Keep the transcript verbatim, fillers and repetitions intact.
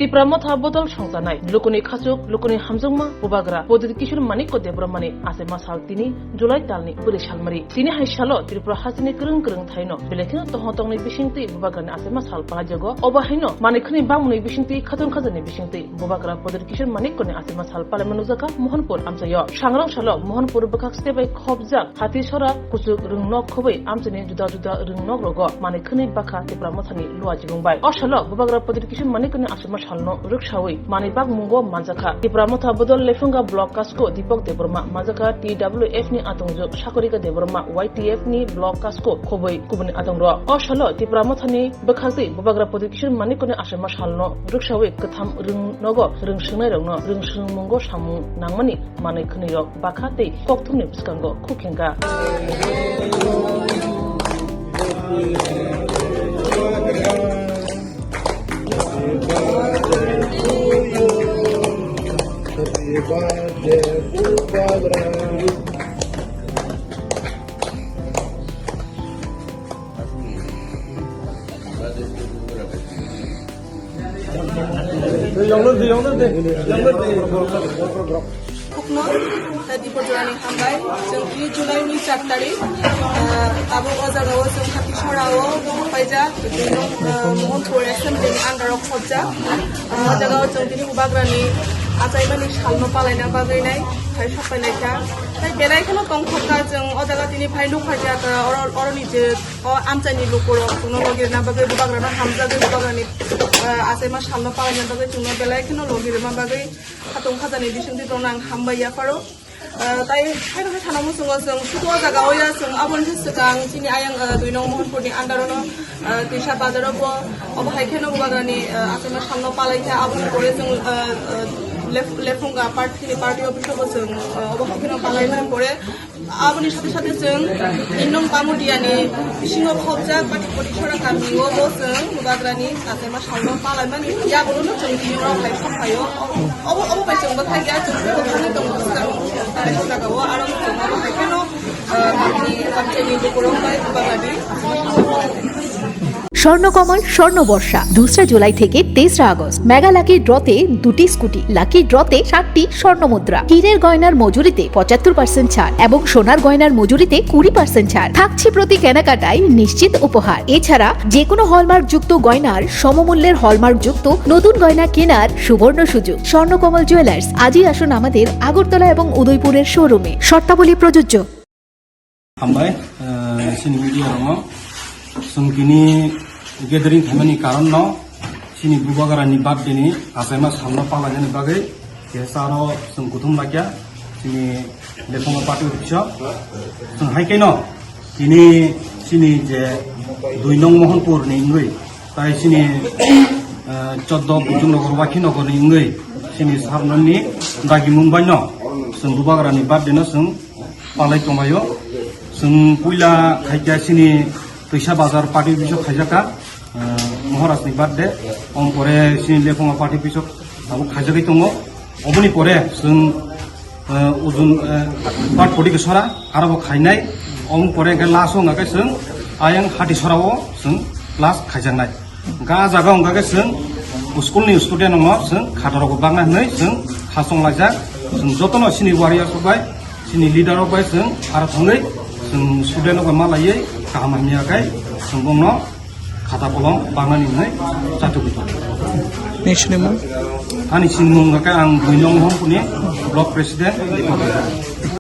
Tipra Motha bodol songchanai, lukuni khachuk, lukuni hamjwkma, Bubagra Pradyut Kishore Manikya Debbarmani achaima sal tini July talni bwrwi salmari. Tini hai salo Tripura hasteni kwrwng kwrwng thaino belai kheno tongthokni bisingtwi Bubagrani achaima sal palaijago. Obo haino manwi khwnwi bangmani bisingtwi, khatung khajakni bisingtwi Bubagra Pradyut Kishore Manikyani achaima sal palaima nukjakha Mohanpur amchaio. Sangrong salo Mohanpur bwkhak step bai khopjak Hatisora kuchuk rwngnok khobwi amchaini juda juda rwngnokrogo manwi khwnwi bakha Tipra Mothani luachibung bai. O salo Bubagra Pradyut Kishore Manikyani achaima salno rwksawi manwi bakmungo manjakha. Tipra Motha bodol Lephunga Block Kasko Deepak Debbarma, manjakha T W F ni atongjuk Sagarika Debbarma, Y T F ni Block Kasko khobwi kubuni atongrok. O salo Tipra Mothani bwkhaktwi Bubagra Pradyut Kishore Manikyani achaima salno rwksawi kwtham rwngnogo rwngswngnairokno rwngswngmungo samung nangmani manwi khwnwirok bakha tei kokthumni bwskango khuk hengkha. Khukno, eh, Dipojorani hambai. Chwng tini July ni char tarik, eh, tabuk o jagao chwng Hatisora o paijak, tini, eh, Mohanpur Assembly ni under o khopjak. Eh, o jagao chwng tini Bubagrani achaimani salno palaina bagwi nai, hai sapai naikha. Tai belai kheno tongthokha chwng o jaga tini phai nuk phaijak, eh, oro, oroni je o amchaini lukurok chwngno logi rwna bagwi, Bubagrano hamjagwi, Bubagrani, eh, achaima salno palaina bagwi chwngno belai kheno logi rwma bagwi khatung khajani bisingtwi tongno ang hambai yapharo. Eh, tai haino hai sana muchungo chwng sudu o jaga o ya chwng aboni se swkang chini ayang, eh, dui nong Mohanpurni under ono, eh, Twisa bazar o bo obo hai kheno Bubagrani, eh, achaima salno palai kha aboni pore chwng, eh, eh, Lef-, Lephunga part-, chini party office o bo chwng, eh, obo hai kheno palai mani pore Aboni sathe sathe chwng tin nong Bamudiani bisingo khopjak Bati Kotisora kamio bo chwng Bubagrani achaima salno palaimani yagulono chwng tini oro hai sokphaio. Obo, obo bai chwng bwthai ya, chwng tei bwthangwi tongo bwskang tare jagao, aro chwng abo hai kheno, ah, bini amchaini lukurok bai Bubagrani achaima salno Swarnakamal স্বর্ণবর্ষা, দোসরা জুলাই থেকে তেসরা August. Mega lucky ড্রতে দুটি scooty, lucky ড্রতে সাতটি স্বর্ণ মুদ্রা, হীরের গয়নার মজুরিতে পঁচাত্তর পার্সেন্ট ছাড় এবং সোনার গয়নার মজুরিতে কুড়ি পার্সেন্ট ছাড় থাকছে প্রতি কেনাকাটায় নিশ্চিত উপহার। এছাড়া যে কোনো হলমার্কযুক্ত গয়নার সমমূল্যের হলমার্কযুক্ত নতুন গয়না কেনার সুবর্ণ সুযোগ। স্বর্ণকমল জুয়েলার্স, আজই আসুন আমাদের আগরতলা এবং উদয়পুরের শোরুমে। শর্তাবলী প্রযোজ্য। Hambai, eh, chini media rokno. Chwng tini gathering khaimani karon no chini Bubagrani birthday ni achaima salno palainani bagwi kesa aro chwng kuthum lakya chini Lephunga party office o. Chwng hai khe no tini chini je dui nong Mohanpur ni wngwi tai chini, eh, choddo Bujung Nagar, Wakhi Nagar ni wngwi chini sir noni dagi mung bai no chwng Bubagrani birthday no chwng palai tonglaio. Chwng puila khaikya chini Twisa Bazar party office o khaijakha, ah, Maharaj ni birthday. Om pore chini Lephunga party office o abo khaijagwi tongo. Oboni pore chwng, ah, ujun, ah, Bat Kotisora aro bo khainai. Om pore hwnkhe last o hwnkhe chwng ayang Hatisora o chwng last khaijaknai. Ga jaga wngkha khe chwng school ni student no chwng khatarok bakna hwnwi chwng khasong laijak. Chwng jotono chini warriors rok bai, chini leader rok bai chwng aro thangwi chwng student rok bai malaiwi kaham hamya khe chwng bongno khata kolom baknani hwnwi chatugwi tongo. Nini sinimung? Ani sinimung wngkha khe ang dui nong Mohanpurni block president.